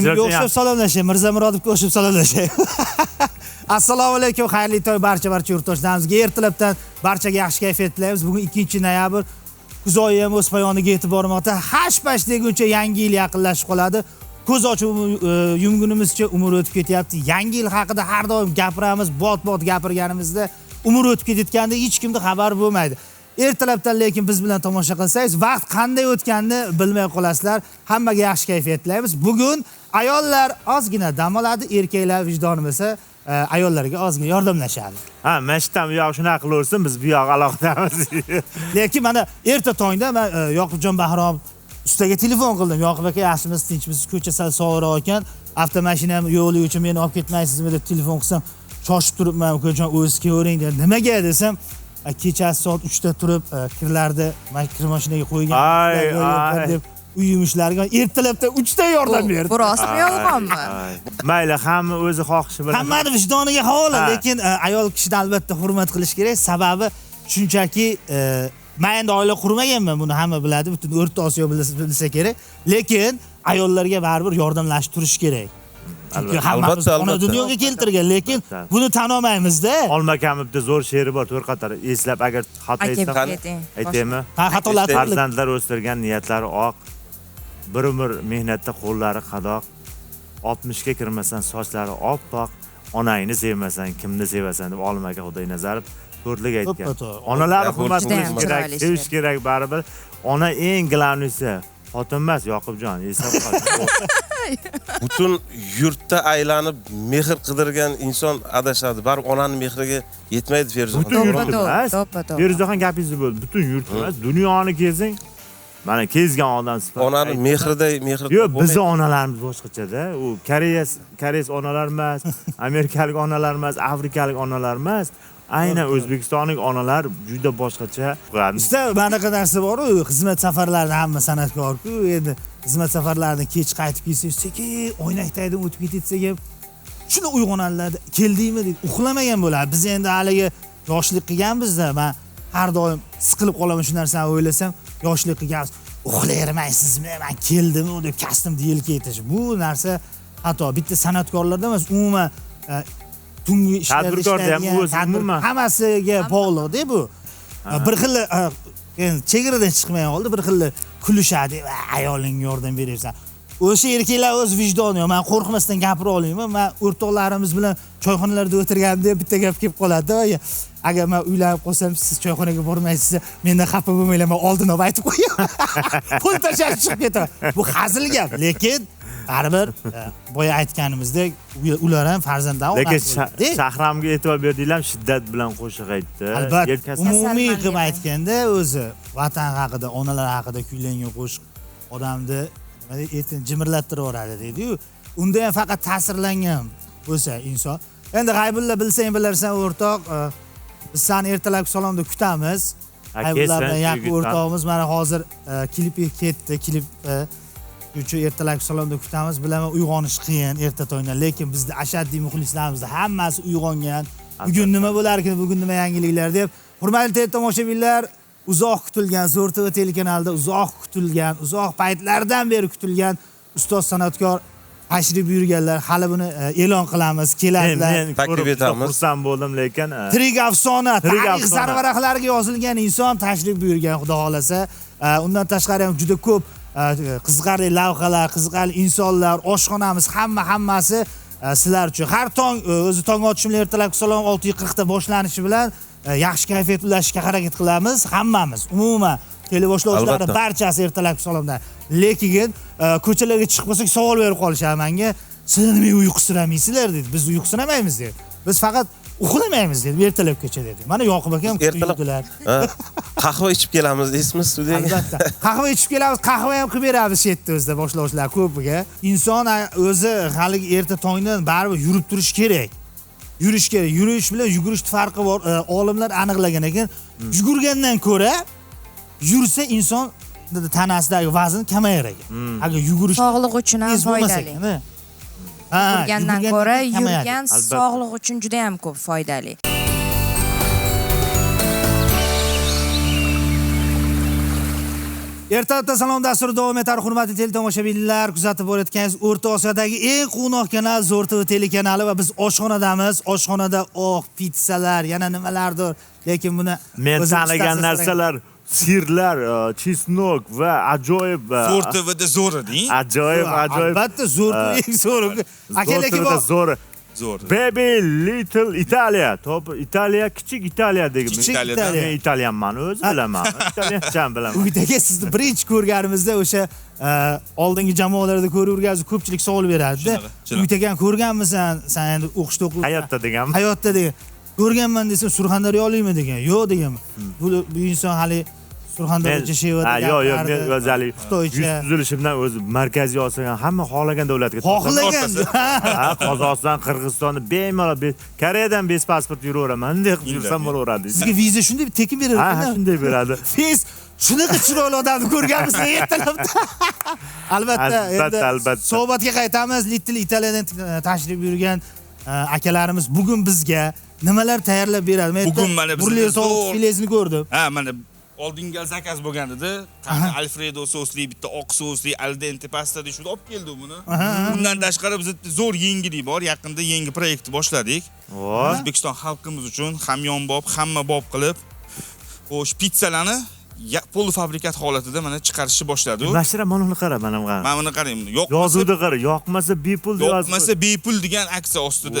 Kimga o'xshab salomlashay? Mirza Murodovga o'xshab salomlashay. Assalomu alaykum, xayrli tong barcha yurtdoshlarimizga. Ertalabdan barchaga yaxshi kayfiyat tilaymiz. Bugun 2-noyabr, kuz oyi ham o'z poyoniga yetib bormoqda. Hash-pash deguncha yangi yil yaqinlashib qoladi. Ko'z ochib yumgunimizcha umr o'tib ketyapti. Yangi yil haqida har doim gapiramiz, bot-bot gapirganimizda umr o'tib ketayotganda hech kimda xabar bo'lmaydi. Ertalabdan lekin biz bilan tomosha qilsangiz, vaqt qanday o'tganini bilmay qolasizlar. Hammaga yaxshi kayfiyat tilaymiz. Bugun ayollar ozgina dam oladi, erkaklar vijdoni bo'lsa ayollarga ozgina yordamlashadi. Ha, mana shu bu yoq shunaqa qilaversin, biz bu yoq alohidamiz. Lekin mana erta tongda men Yoqubjon Bahrom ustaga telefon qildim. Yoqub aka, yaxshimisiz, tinchmisiz? Ko'cha sal sovuqroq ekan, avtomashinam yo'qligi uchun meni olib ketmaysizmi deb telefon qilsam, shoshib turibman, ukajon, o'zingiz kelavering dedi. Nimaga desam, kechasi soat 3 da turib kirlarni kir mashinaga qo'ygan deb uy yumushlariga ertalabda 3 da yordam berdi. Bu rostmi yolg'onmi? Mayli, hamma o'zi xohishi bilan. Hammani vijdoniga havola, lekin ayol kishini albatta hurmat qilish kerak. Sababi shunchaki men endi oila qurmaganman, buni hamma biladi, butun O'rta Osiyo bilsa kerak. Lekin ayollarga baribir yordamlashib turish kerak. Chunki hammamiz ona dunyoga keltirgan, lekin buni tan olmaymiz-da. Olma kamibda zo'r she'ri bor, to'rt qator eslab, agar xato aytsam aytaymi? Ha, xatolar. Farzandlar o'stirgan niyatlari oq, bir umr mehnatda qo'llari qadoq, 60 ga kirmasan sochlari oppoq, onangni sevmasan kimni sevasan deb Olim aka Xudoynazarov to'rtlik aytgan. Onalarni hurmat qilish kerak, sevish kerak baribir. Ona eng glavnisi, xotin emas, Yoqubjon, eslab qol. Butun yurtda aylanib mehr qidirgan inson adashadi. Baribir onaning mehriga yetmaydi Feruzaxon. Butun yurt emas. Feruzaxon gapingizni bo'ldi. Butun yurt emas, dunyoni kezing. Mana kezgan odam sifatida. Onaning mehriday mehr. Yo'q, bizni onalarimiz boshqachada. U koreys onalar emas, amerikalik onalar emas, afrikalik onalar emas. Aynan O'zbekistonlik onalar juda boshqacha. Usta, manaqa narsa bor-ku, xizmat safarlarida hamma san'atkorku, endi xizmat safarlaridan kech qaytib kelsangiz, sekin oynakdan o'tib ketsak ham shuni uyg'onadilar, keldingmi deydi, uxlamagan bo'ladi. Biz endi haligi yoshlik qilganmiz-da, men har doim siqilib qolaman shu narsani o'ylasam, yoshlik qilganmiz, uxlayvermaysizmi, men keldimmi deb kastimni yelka etish. Bu narsa xato. Bitta san'atkorlarda emas, umuman tungi ishlarda ishlaydigan hammasiga bog'liq-da bu. Bir xil endi chegaradan chiqmay qoldi, bir xil kulishadi, ayolingga yordam beryapsan. O'sha erkaklar o'z vijdoni yo'q. Men qo'rqmasdan gapira olmayman. Men o'rtoqlarimiz bilan choyxonalarda o'tirganimda bitta gap kelib qoladi. Agar men uylanib qolsam, siz choyxonaga bormaysiz, mendan xafa bo'lmanglar, men oldin olib aytib qo'yaman. Pul tashlab chiqib ketaman. Bu hazil gap, lekin baribir boya aytganimizdek ular ham farzandlar. Lekin Shahramga e'tibor berdinglar, shiddat bilan qo'shiq aytdi. Albatta, umumiy qilib aytganda o'zi vatan haqida, onalar haqida kuylangan qo'shiq odamni nima deydi, etini jimirlattirib yuboradi deydi-yu. Unda ham faqat ta'sirlangan bo'lsa inson. Endi G'aybulla, bilsang bilarsan o'rtoq, biz seni ertalabki salomda kutamiz. G'aybulla bilan yaqin o'rtog'imiz mana hozir klipi ketdi, klip uchun ertalabki salomda kutamiz. Bilaman uyg'onish qiyin erta tongdan, lekin bizda ashaddiy muxlislarimiz hammasi uyg'ongan. Bugun nima bo'lar ekan, bugun nima yangiliklar deb. Hurmatli tomoshabinlar, uzoq kutilgan Zo'r TV telekanalida uzoq kutilgan, uzoq paytlardan beri kutilgan ustoz san'atkor tashrif buyurganlar. Hali buni e'lon qilamiz, keladilar. Men taklif etamiz. Xursand bo'ldim, lekin tirik afsona, tarix zarvaraqlariga yozilgan inson tashrif buyurgan, xudo xolasa. Undan tashqari ham juda ko'p qiziqarli lavhalar, qiziqarli insonlar, oshxonamiz, hammasi sizlar uchun. Har tong o'zi tong otishi bilan ertalabki salom 6:40 da boshlanishi bilan yaxshi kayfiyat ulashishga harakat qilamiz hammamiz. Umuman teleboshlovchilar barchasi ertalabki salomdan. Lekin ko'chalarga chiqib qolsak savol berib qolishadi menga. Sizlar nimaga uyqusiramaysizlar dedi. Biz uyqusiramaymiz dedi. Biz faqat uxlamaymiz dedi, ertalabgacha dedi. Mana Yoqub akam ertalablar. Qahva ichib kelamiz deysizmi studiyaga? Albatta. Qahva ichib kelamiz, qahva ham qilib beramiz shu yerda o'zida boshlovchilar ko'piga. Inson o'zi haligi erta tongdan baribir yurib turish kerak. Yurish kerak. Yurish bilan yugurish farqi bor. Olimlar aniqlagan ekan, yugurgandan ko'ra yursa inson tanasidagi vazn kamayar ekan. Agar yugurish sog'liq uchun ham foydali. Yugurgandan ko'ra yurgan sog'liq uchun juda ham ko'p foydali. Ertalabdan salom dasturi davom etadi. Hurmatli teletomoshabinlar, kuzatib borayotganingiz O'rta Osiyodagi eng quvnoq kanal Zo'r TV telekanali va biz oshxonadamiz. Oshxonada oq pizzalar, yana nimalardir. Lekin buni Men tanigan narsalar, sirlar, chesnok va ajoyib Zo'r TVda zo'ri deng. Ajoyib, ajoyib. Albatta zo'r eng zo'ri. Aka, lekin bu zo'ri. Zo'r. Baby Little Italia. Top Italiya, kichik Italiya degan. Kichik Italiya. Men italyanman, o'zi bilaman. Italyancham bilaman. Umid aka, sizni birinchi ko'rganimizda o'sha oldingi jamoalarda ko'ravergansiz, ko'pchilik savol beradi. Umid akani ko'rganmisan? Sen endi o'qishda o'qib hayotda deganmi? Hayotda degan. Ko'rganman desam, Surxondaryolikmi degan. Yo'q deganman. Bu inson hali Surxondaryocha shevada. Yo'q, yo'q, men o'zali yuz tuzilishimdan o'zi Markaziy Osiyodan hamma xohlagan davlatga xohlagan. Ha, Qozog'iston, Qirg'izistonni bemalol, Koreyadan bez pasport yuraveraman, bunday qilib yursam bo'laveradi. Sizga viza shunday tekin beradi. Ha, shunday beradi. Fes shunaqa chiroyli odamni ko'rganmiz ertalabda. Albatta, endi suhbatga qaytamiz. Little Italiyadan tashrif buyurgan akalarimiz bugun bizga nimalar tayyorlab beradi? Men bugun mana biz sovuq filesini ko'rdim. Ha, mana oldingi zakaz bo'lgan edi. Alfredo sosli, bitta oq sosli, al dente pasta deb shuni olib keldi buni. Bundan tashqari bizda zo'r yangilik bor. Yaqinda yangi proyektni boshladik. O'zbekiston xalqimiz uchun hamyonbop, hamma bob qilib, xo'sh, pizzalarni polufabrikat holatida mana chiqarishni boshladi. Mashra, mana uni qara, mana buni. Mana buni qarang. Yo'q, yozuvni qara, yoqmasa bepul deb yozib. Yoqmasa bepul degan aksiya ostida.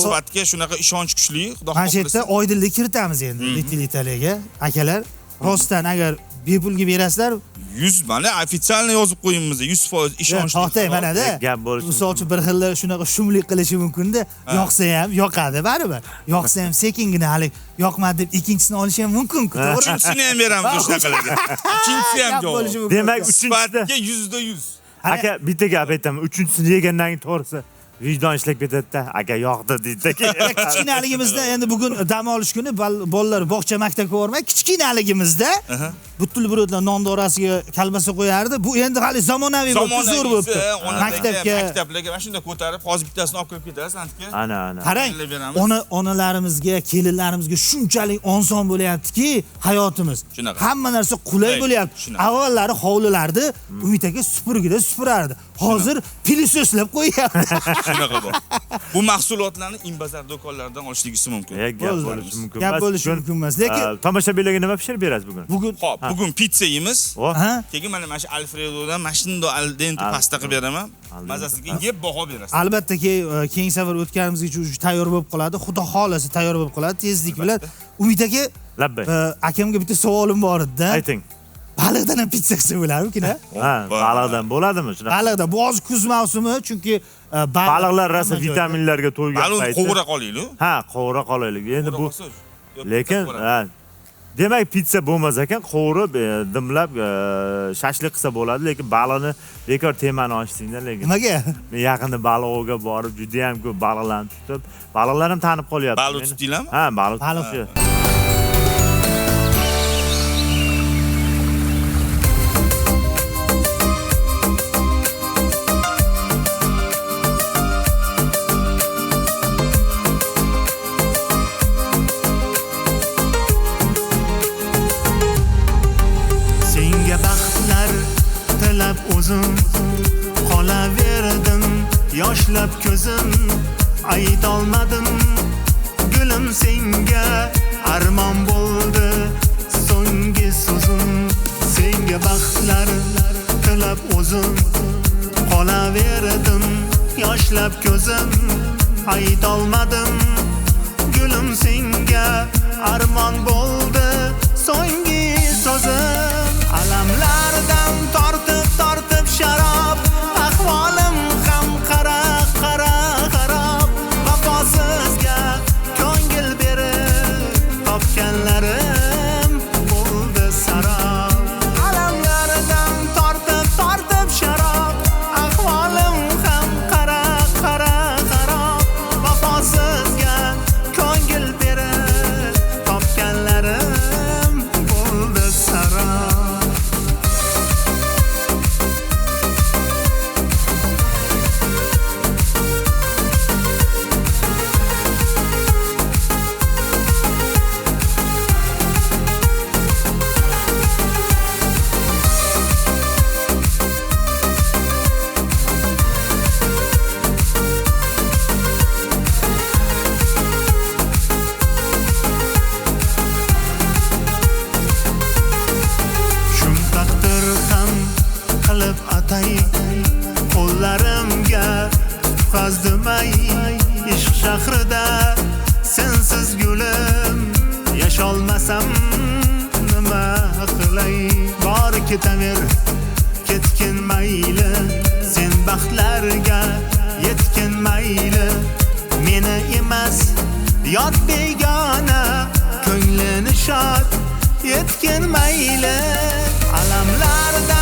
Sifatga shunaqa ishonch kuchli, Xudo xohlasa. Mana shu yerda oydinlik kiritamiz endi Little Italiyaga. Akalar, rostdan agar bepulga berasizlar, 100 mana ofitsialni yozib qo'yamiz, 100% ishonchli. To'xtang, mana-da. Misol uchun bir xillar shunaqa shumlik qilishi mumkin-da. Yoqsa ham yoqadi baribir. Yoqsa ham sekingina hali yoqmadi deb ikkinchisini olishi ham mumkin-ku, to'g'rimi? Uchinchisini ham beramiz o'shanaqalarga. Uchinchisi ham javob. Demak, uchinchisi 100%. Aka, bitta gap aytaman. Uchinchisini yegandan keyin to'g'risi vijdon ishlab ketadi-da. Aka, yoqdi deydi. Kichkinaligimizda endi bugun dam olish kuni bolalar bog'cha maktabga bormay, kichkinaligimizda butul birodlar nonni orasiga kalbasa qo'yardi. Bu endi hali zamonaviy bo'libdi, zo'r bo'libdi. Maktabga, maktablarga mana shunday ko'tarib, hozir bittasini olib kirib ketasiz antga. Ana, ana. Qarang, onalarimizga, kelinlarimizga shunchalik oson bo'lyaptiki hayotimiz. Hamma narsa qulay bo'lyapti. Avvallari hovlilarda Umid aka supurgida supurardi. Hozir pilisoslab qo'yapti. Shunaqa bor. Bu mahsulotlarni Inbazar do'konlaridan olishligingiz mumkin. Gap bo'lishi mumkin. Gap bo'lishi mumkin emas. Lekin tomoshabinlarga nima pishirib berasiz bugun? Bugun, xo'p, bugun pitsa yeymiz. Keyin mana shu Alfredodan mana shunday al dente pasta qilib beraman. Mazasiga yeb baho berasiz. Albattaki, keyingi safar o'tganimizgacha уже tayyor bo'lib qoladi. Xudo xolasa tayyor bo'lib qoladi tezlik bilan. Umid aka, akamga bitta savolim bor edi-da. Ayting. Baliqdan ham pitsa qilsa bo'larmikin, ha? Ha, baliqdan bo'ladimi shunaqa? Baliqdan. Bu hozir kuz mavsumi, chunki baliqlar rosa vitaminlarga to'ygan payt. Baliqni qovura qolaylik. Ha, qovura qolaylik. Endi bu lekin demak pitsa bo'lmas ekan, qovurib, dimlab, shashlik qilsa bo'ladi, lekin baliqni bekor temani ochdingda lekin. Nimaga? Men yaqinda baliq ovga borib, juda ham ko'p baliqlarni tutib, baliqlar ham tanib qolyapti. Baliq tutdinglarmi? Ha, baliq tutdi. O'zim qolaverdim, yoshlab ko'zim aytolmadim, gulim senga armon bo'ldi so'nggi so'zim. Senga baxtlar tilab o'zim qolaverdim, yoshlab ko'zim aytolmadim, gulim senga armon bo'ldi so'nggi so'zim. Alamlardan tortib tortib sharob, ahvolim ham qara qara xarob, vafosizga ko'ngil berib topganlarim bo'ldi sarob. Alamlardan tortib tortib sharob, ahvolim ham qara qara xarob, vafosizga ko'ngil berib topganlarim bo'ldi sarob. Nafas demay ishq shahrida sensiz gulim yasholmasam nima qilay. Bor ketaver ketgin mayli, sen baxtlarga yetgin mayli. Meni emas yot begona, ko'nglini shod yetgin mayli. Alamlarda